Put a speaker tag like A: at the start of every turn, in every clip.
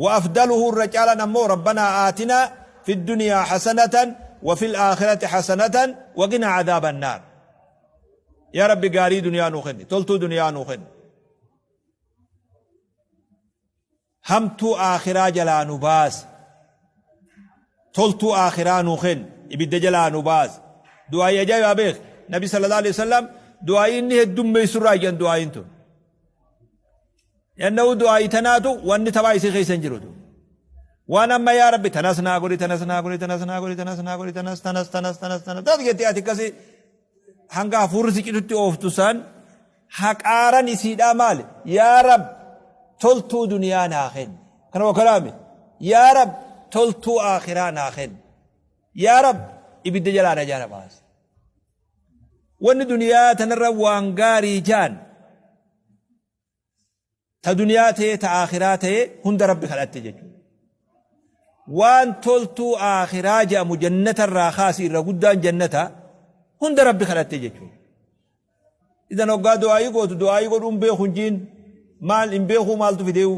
A: Wa afdaluhu irra caalan ammoo rabbanaa aatinaa fi dunyaa hasanatan wa fil aakhirati hasanatan wa qinaa cadaaba annaar. Yaa Rabbi gaarii duniyaa nuu kenni, toltuu duniyaa nuu kenni, hamtuu aakhiraa jalaa nu baasi, toltuu aakhiraa nuu kenni, ibidda jalaa nu baasi. Du'aayii ajaa'ibaa beek Nabi sallallahu alaihi wasallam du'aayii inni heddummeessurraa jedhan. Du'aayiin tun yannahu du'aayii tanaatu wanni taphaa isii keessa hin jiru. Waan amma yaa Rabbi tanas naa godhi, tanas naa godhi, tanas naa godhi, tanas naa godhi, tanas tanas tanas tanas tanas tanas jettee ati akkasii hanga hafuurri si citutti ooftu san haqaaran isiidhaa maali? Yaa Rab toltuu duniyaa naa kenni, kana wakalaami. Yaa Rab toltuu aakhiraa naa kenni, yaa Rab ibidda jalaa na jala baasi. Wanni duniyaa tanarra waan gaarii jaan ta duniyaa ta'ee ta aakhiraa ta'ee hunda Rabbi kadhatte jechuudha. Waan toltuu aakhiraa jedhamu jannata irraa kaasi, irra guddaan jannata, hunda Rabbi kadhatte jechuudha. Idan hoggaa du'aayii gootu du'aayii godhuun beeku hin jiin. Maal hin beekuu? Maaltu fideewu?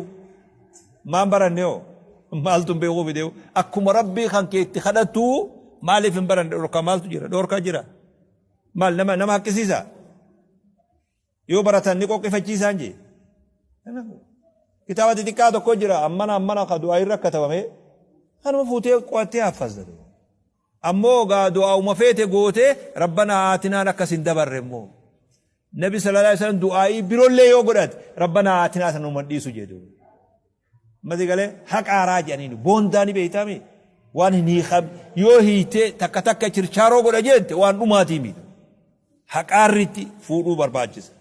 A: Maan baranne hoo? Maaltu hin beekuu fideewu? Akkuma Rabbii kan kee itti kadhattu maaliif hin baranne? Dhorkaa maaltu jira? Dhorkaa jira? Maal nama nama haqqisiisa? Yoo baratan ni qoqqifachiisaan jee. Kitaaba xixiqqaa tokko jira, ammana ammana ka du'aa irra katabame, kanuma fuutee qo'attee haffazda. Ammoo gaa du'aa'uma feete gootee rabbanaa aatinaan akkas hin dabarre immoo. Nabi sallallahu alaihi wasallam du'aa'ii birollee yoo godhate rabbanaa aatinaa sanuma dhiisu jedhu. Mati galee haqaaraa jedhaniin boondaa ni beeytaami. Waan hin hiikam yoo hiite takka takka chirchaaroo godha jette waan dhumaatii miti. Haqaarritti fuudhuu barbaachisa.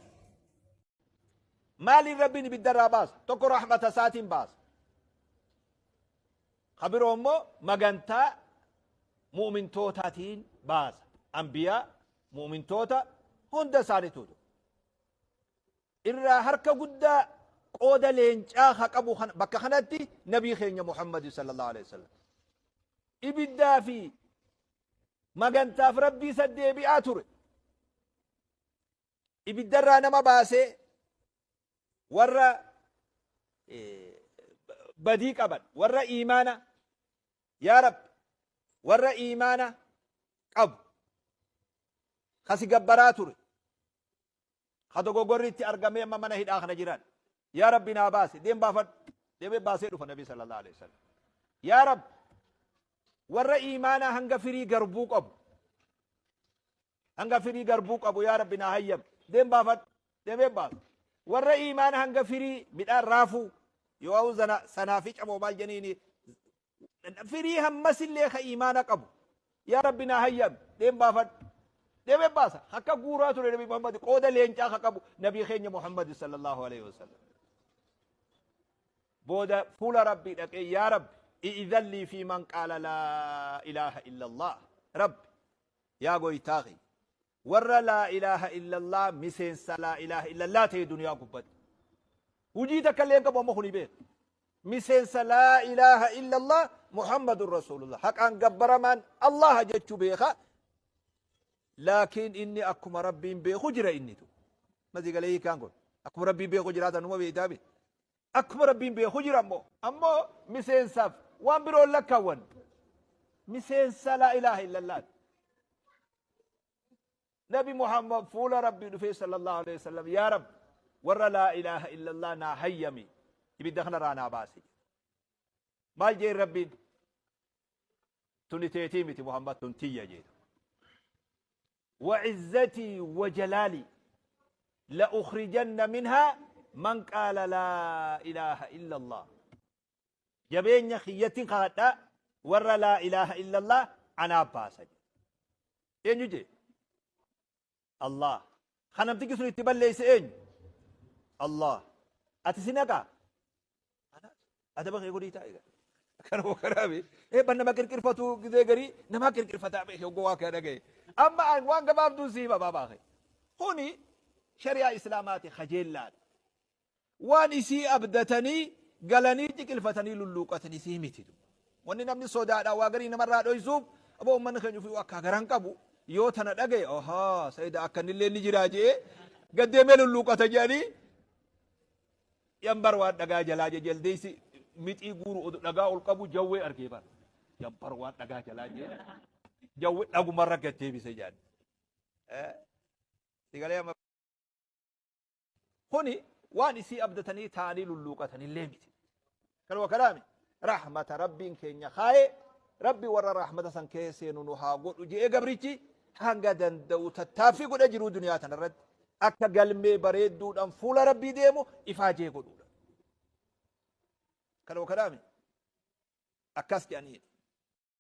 A: Maaliin Rabbiin ibiddarraa baasa? Tokko rahmata isaatiin baasa. Ka biroo immoo magantaa mu'mintootaatiin baasa. Anbiyaa, mu'mintoota hunda isaaniituutu. Irraa harka guddaa qooda leencaa ka qabu bakka kanatti nabii keenya Muhammad sallallahu alaihi wasallam. Ibiddaa fi magantaaf Rabbii isa deebi'aa ture. Ibiddarraa nama baasee warra badii qaban, warra iimaana, yaa Rabbi warra iimaana qabu kasi gabbaraa ture ka dogoggorri itti argamee amma mana hidhaa kana jiran yaa Rabbi naa baase, deem baafadhu, deemee baasee dhufa Nabi sallallahu alaihi wasallam. Yaa Rabbi warra iimaanaa hanga firii garbuu qabu, hanga firii garbuu qabu yaa Rabbi naa hayyam, deem baafadhu, deemee baasa. Warra iimaana hanga firii midhaan raafuu yoo sanaa fi camoo maal jeniini firii hammasillee ka iimaana qabu yaa Rabbi naa hayyam, deem baafadhu, deemee baasa. Akka guuraa ture Nabi Muhammad, qooda leencaa ka qabu nabii keenya Muhammad sallallahu alaihi wasallam. Booda fuula Rabbii dhaqee yaa Rabbi i'idhan lii fi man qaala laa ilaaha illa Allah, Rabbi yaa goytaa kiyya warra laa ilaaha illallah, miseensa laa ilaaha illallah ta'e duniyaa gubbatti hujii takka illee hin qabu, amma kuni beeka miseensa laa ilaaha illallah Muhammadun rasuulullah, haqaan gabbaramaan Allaha jechuu beeka, laakiin inni akkuma Rabbiin beeku jira. Innitu masi galee hiikaan kun akkuma Rabbiin beeku jiraatan numa beektaa be akkuma Rabbiin beeku jira. Ammoo miseensaaf waan biroon lakkaawwan miseensa laa ilaaha illallah. Nabi Muhammad fuula Rabbii dhufee sallallahu alaihi wasallam yaa Rabbi warra laa ilaaha illallah naa hayyami, ibidda kanarraa naa baasi. Maal jeen Rabbiin? Tuni teetii miti Muhammad, tun tiyya jeen. وعزتي وجلالي لأخرجن منها من قال لا إله إلا الله. Jabeenya kiyyatiin kakadhaa warra laa ilaaha illallah anaa baasa jedhe. Eenyu jee? Allah. Kan namtichi sun itti balleeyse eenyu? Allah. Ati si naqaa? Adaba kee godhii taa'e. Kanuma kanaami. Eebban nama qirqirfatu gizee garii nama qirqirfataa beeke hoggoo waa kana dhagaye. Amma waan gabaabduun si hima baabaa kee. Kuni shari'aa Islaamaati kajeellaadha. Waan isii abdatanii galanii ciqilfatanii lulluuqatanii sii miti. Wanni namni sodaadhaan waa garii namarraa dhoysuuf aboo uummanni keenya ofii akka garan qabu yoo tana dhagaye ahaa sayida akka innillee ni jiraa je'ee gaddeemee lulluuqata jedhanii yanbar waan dhagaa jalaa jejaldeessi. Mixii guuru odu dhagaa ol qabu jawwee argee bara. Jabbar waan dhagaa jalaa jee. Jawwee dhagumarra gad deebise jedhan. Sigalee amma. Kuni waan isii abdatanii taa'anii lulluuqatanillee miti. Kanuma kalaami. Rahmata Rabbiin keenya kaaye Rabbi warra rahmata san keessa seenu nu haa godhu je'ee gabrichi hanga danda'u tattaaffii godhe jiruu duniyaa tanarratti akka galmee bareedduudhaan fuula Rabbii deemu ifaajee godhuudha. Kanuma kalaami. Akkas jedhaniidha.